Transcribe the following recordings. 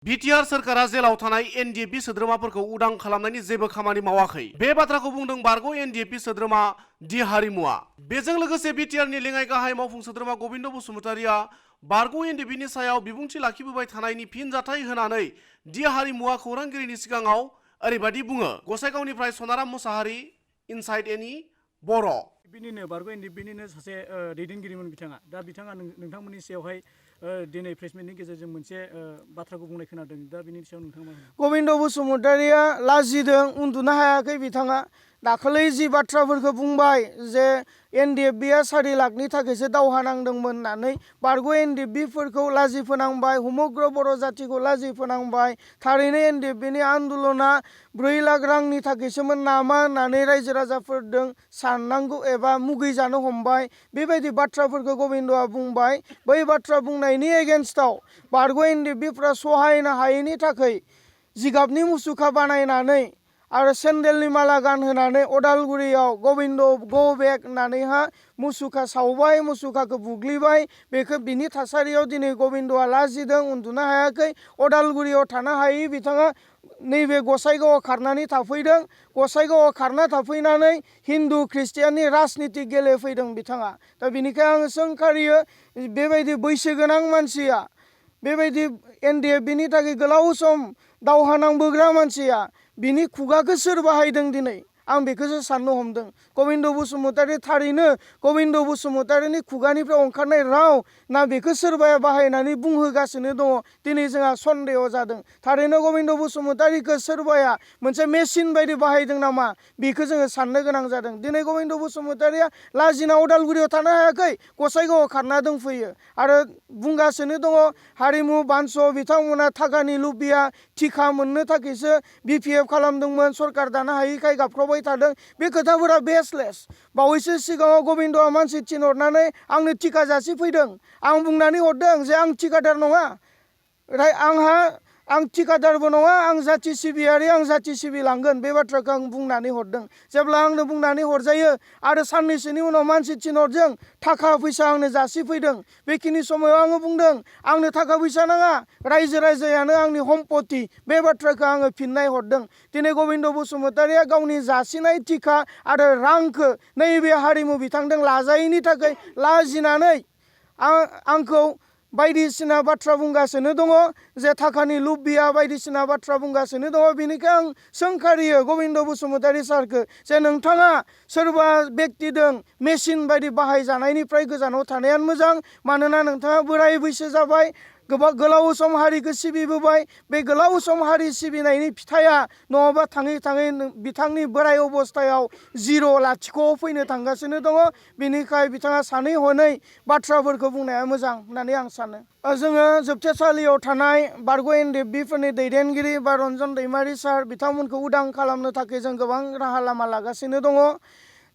BTR सोरखारा जेलाव थानाय एनडिएफबि सोद्रोमाफोरखौ उदां खालामनायनि जेबो खामानि मावाखै। बे बाथ्राखौ बुंदों बारग' एनडिएफबि सोद्रोमा डि हारिमुआ। बेजों लोगोसे बिटिआरनि लेङाइ गाहाय मावफुं सोद्रोमा गबिन्द बसुमतारिया बारग' एनडिएफबिनि सायाव बिबुंथि लाखिबोबाय थानायनि फिनजाथाय होनानै डि हारिमुआ खौरांगिरिनि सिगाङाव ओरैबायदि बुङो। गसाइगावनिफ्राय सनाराम मुसाहारि, इनसाइड एनि बर'। बिनिनो बारग' एनडिएफबिनिनो सासे दैदेनगिरिमोन बिथाङा। दा बिथाङा नोंथांमोननि सायावहाय दिनै प्रेसमिटनि गेजेरजों मोनसे बाथ्राखौ बुंनाय खोनादों। दा बिनि सायाव नोंथाङा गबिन्द बसुमतारिया लाजिदों, उन्दुनो हायाखै बिथाङा। दाखालै जि बाथ्राफोरखौ बुंबाय जे एनडिएफबिआ 4 लाखनि थाखायसो दावहा नांदोंमोन होननानै बारग' एनडिएफबिफोरखौ लाजि फोनांबाय, समग्र बर' जाथिखौ लाजि फोनांबाय। थारैनो एनडिएफबिनि आन्दोलना 4 लाख रांनि थाखायसोमोन नामा होननानै रायजो राजाफोरजों साननांगौ एबा मुगैजानो हमबाय। बेबायदि बाथ्राफोरखौ गबिन्दआ बुंबाय। बै बाथ्रा बुंनायनि एगेन्स्टआव बारग' एनडिएफबिफ्रा सहायनो हायैनि थाखाय जिगाबनि मुसुखा बानायनानै आरो सेन्देलनि माला गानहोनानै अदालगुरियाव गबिन्द गो बेक होननानैहा मुसुखा सावबाय, मुसुखाखौ बुग्लिबाय। बिनि थासारियाव दिनै गबिन्दआ लाजिदों, उन्दुनो हायाखै। अदालगुरियाव थानो हायै बिथाङा नैबे गसाइगावआव खारनानै थाफैदों। गसाइगावआव खारना थाफैनानै हिन्दु ख्रिस्टियाननि राजनिति गेलेफैदों बिथाङा। दा बिनिखाय आङो सोंखारियो, बेबायदि बैसोगोनां मानसिया, बेबायदि एनडिएफबिनि थाखाय गोलाव सम दावहा नांबोग्रा मानसिया, बिनि खुगाखौ सोर बाहायदों दिनै? आं बेखौसो साननो हमदों। गबिन्द बसुमतारि थारैनो गबिन्द बसुमतारिनि खुगानिफ्राय ओंखारनाय राव ना बेखौ सोरबाया बाहायनानै बुंहोगासिनो दङ? दिनै जोंहा सन्देह जादों। थारैनो गबिन्द बसुमतारिखौ सोरबाया मोनसे मेसिन बायदि बाहायदों नामा? बेखौ जोङो साननो गोनां जादों। दिनै गबिन्द बसुमतारिया लाजिना अदालगुरियाव थानो हायाखै, गसाइगावआव खारना दंफैयो आरो बुंगासिनो दङ हारिमु बानस बिथांमोना थाखानि लुबिया, थिखा मोननो थाखायसो बिपिएफ खालामदोंमोन, सरकार दानो हायैखाय गाबख्रावबाय थादों। बे खोथाफोरा बेसलेस। बावैसो सिगाङाव गबिन्दआ मानसि थिनहरनानै आंनो थिखा जासिफैदों। आं बुंनानै हरदों जे आं थिखादार नङा, आं थिखादारबो नङा, आं जाथि सिबियारि, आं जाथि सिबिलांगोन। बे बाथ्राखौ आं बुंनानै हरदों। जेब्ला आंनो बुंनानै हरजायो आरो साननैसोनि उनाव मानसि थिनहरदों, थाखा फैसा आंनो जासिफैदों। बेखिनि समाव आङो बुंदों आंनो थाखा फैसा नाङा, रायजो राजायानो आंनि सम्पति। बे बाथ्राखौ आङो फिननाय हरदों। दिनै गबिन्द बसुमतारिया गावनि जासिनाय थिखा आरो रांखौ नैबे हारिमु बिथांजों लाजायैनि थाखाय लाजिनानै आंखौ बायदिसिना बाथ्रा बुंगासिनो दङ, जे थाखानि लुबिया बायदिसिना बाथ्रा बुंगासिनो दङ। बेनिखाय आं सोंखारियो गबिन्द बसुमतारि सारखौ जे नोंथाङा सोरबा बेक्तिजों मेसिन बायदि बाहायजानायनिफ्राय गोजानाव थानायानो मोजां। मानोना नोंथाङा बोराय बैसो जाबाय, गोलाव सम हारिखौ सिबिबोबाय। बे गोलाव सम हारि सिबिनायनि फिथाइया नङाबा थाङै थाङै बिथांनि बोराय अबस्थायाव 0 लाथिख'आव फैनो थांगासिनो दङ। बेनिखाय बिथाङा सानै हनै बाथ्राफोरखौ बुंनाया मोजां होननानै आं सानो। जोङो जोबथेसालियाव थानाय बारग' एनडिएफबिफोरनि दैदेनगिरि बा रन्जन दैमारि सार बिथांमोनखौ उदां खालामनो थाखाय जों गोबां राहा लामा लागासिनो दङ।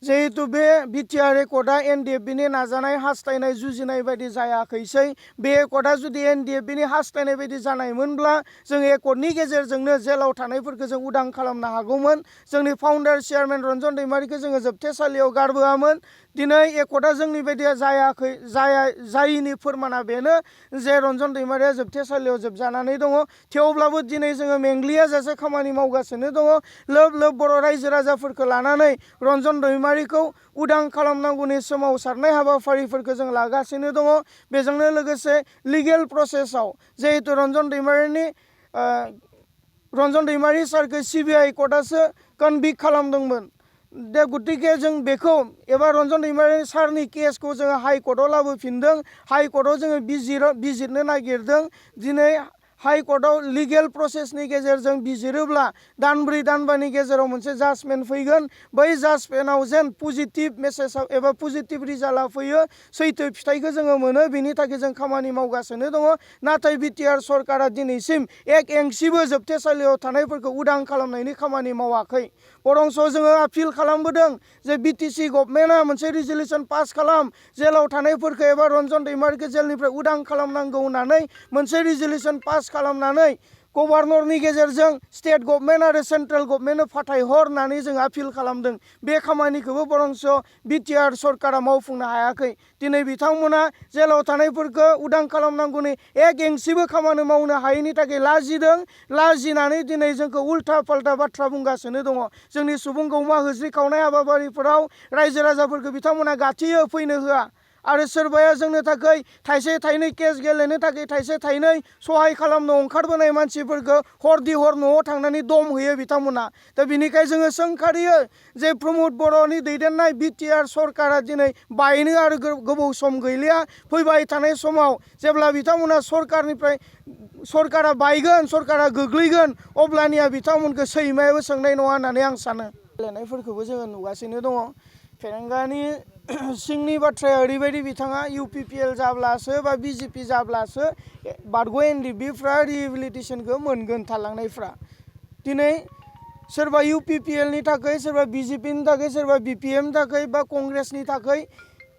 जिहेतु बे बिटिआर एकर्डआ एनडिएफबिनि नाजानाय हास्थायनाय जुजिनाय बायदि जायाखैसै। बे एकर्डआ जुदि एनडिएफबिनि हास्थायनाय बायदि जानायमोनब्ला जों एकर्डनि गेजेरजोंनो जेलाव थानायफोरखौ जों उदां खालामनो हागौमोन। जोंनि फाउन्डार चेयारमेन रन्जन दैमारिखौ जोङो जोबथेसालियाव गारबोआमोन। दिनै एकर्डआ जोंनि बायदिया जायैनि फोरमाना बेनो जे रन्जन दैमारिया जोबथेसालियाव जोबजानानै दङ। थेवब्लाबो दिनै जोङो मेंग्लियाजासे खामानि मावगासिनो दङ। लोब लोब बर' रायजो राजाफोरखौ लानानै रन्जन दैमारिखौ उदां खालामनांगौनि सोमावसारनाय हाबाफारिफोरखौ जों लागासिनो दङ। बेजोंनो लोगोसे लिगेल प्रसेसआव जिहेतु रन्जन दैमारि सारखौ सिबिआइ कर्टआसो कनभिक्ट खालामदोंमोन। दा गतिके जों बेखौ एबा रन्जन दैमारि सारनि केसखौ जोङो हाइकर्टआव लाबोफिनदों। हाइकर्टआव जोङो बिजिरनो नागिरदों। दिनै हाइकर्टआव लिगेल प्रसेसनि गेजेरजों बिजिरोब्ला दानब्रै दानबानि गेजेराव मोनसे जाजमेन्ट फैगोन। बै जाजमेन्टआव जेन पजिटिभ मेसेज एबा पजिटिभ रिजाल्टआ फैयो, सैथो फिथाइखौ जोङो मोनो, बिनि थाखाय जों खामानि मावगासिनो दङ। नाथाय बिटिआर सरकारा दिनैसिम एक एंसिबो जोबथेसालियाव थानायफोरखौ उदां खालामनायनि खामानि मावाखै। बरंस जोङो आपिल खालामबोदों जे बिटिसि गभर्नमेन्टआ मोनसे रिजलिउसन पास खालाम, जेलाव थानायफोरखौ एबा रन्जन दैमारिखौ जेलनिफ्राय उदां खालामनांगौ होननानै मोनसे रिजलिउसन पास खालामनानै गभर्नरनि गेजेरजों स्टेट गभर्नमेन्ट आरो सेन्ट्रेल गभर्नमेन्टनो फाथायहर होननानै जों आपिल खालामदों। बे खामानिखौबो बरंस बिटिआर सरकारा मावफुंनो हायाखै। दिनै बिथांमोना जेलाव थानायफोरखौ उदां खालामनांगौनि एक एंसिबो खामानि मावनो हायैनि थाखाय लाजिदों। लाजिनानै दिनै जोंखौ उल्था फाल्था बाथ्रा बुंगासिनो दङ। जोंनि सुबुं गौमा होज्रि खावनाय हाबाफारिफोराव रायजो राजाफोरखौ बिथांमोना गाथियो, फैनो होआ। आरो सोरबाया जोंनो थाखाय थाइसे थाइनै केस गेलेनो थाखाय थाइसे थाइनै सहाय खालामनो ओंखारबोनाय मानसिफोरखौ हरदि हर न'आव थांनानै दम होयो बिथांमोना। दा बिनिखाय जोङो सोंखारियो जे प्रमद बर'नि दैदेननाय बिटिआर सरकारा दिनै बायनो आरो गोबाव सम गैलिया। फैबाय थानाय समाव जेब्ला बिथांमोना सरकारा बायगोन, सरकारा गोग्लैगोन, अब्लानिया बिथांमोनखौ सैमायाबो सोंनाय नङा होननानै आं सानो। गेलेनायफोरखौबो जोङो नुगासिनो दङ। फेरेंगानि सिंनि बाथ्राया ओरैबायदि, बिथाङा UPPL जाब्लासो बा BJP जाब्लासो बारग' NDBफ्रा रिहेबिलिटेसनखौ मोनगोन थालांनायफ्रा। दिनै सोरबा UPPLनि थाखाय, सोरबा BJPनि थाखाय, सोरबा BPMनि थाखाय बा कंग्रेसनि थाखाय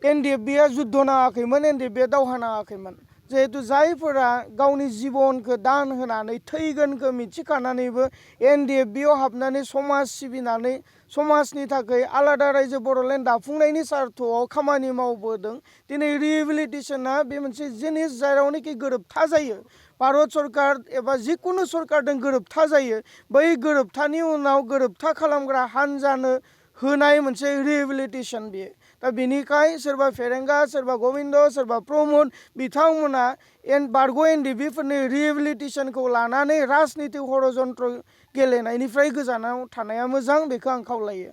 NDBआ जुद्ध नाङाखैमोन, NDBआ दावहा नाङाखैमोन। जिहेतु जायफोरा गावनि जिबनखौ दान होनानै थैगोनखौ मिथिखानानैबो NDBआव हाबनानै समाज सिबिनानै समाजनि थाखाय आलादा रायजो बर'लेण्ड दाफुंनायनि सार्थआव खामानि मावबोदों। दिनै रिहेबिलिटेसना बे मोनसे जिनिस जेरावनोखि गोरोबथा जायो, भारत सरकार एबा जिकुनु सरकारजों गोरोबथा जायो, बै गोरोबथानि उनाव गोरोबथा खालामग्रा हान्जानो होनाय मोनसे रिहेबिलिटेसन बियो। दा बिनिखाय सोरबा फेरेंगा, सोरबा गबिन्द, सोरबा प्रमद बिथांमोना बारग' NDBफोरनि रिहेबिलिटेसनखौ लानानै राजनितिक हरजन्त्र गेलेनायनिफ्राय गोजानाव थानाया मोजां, बेखौ आं खावलायो।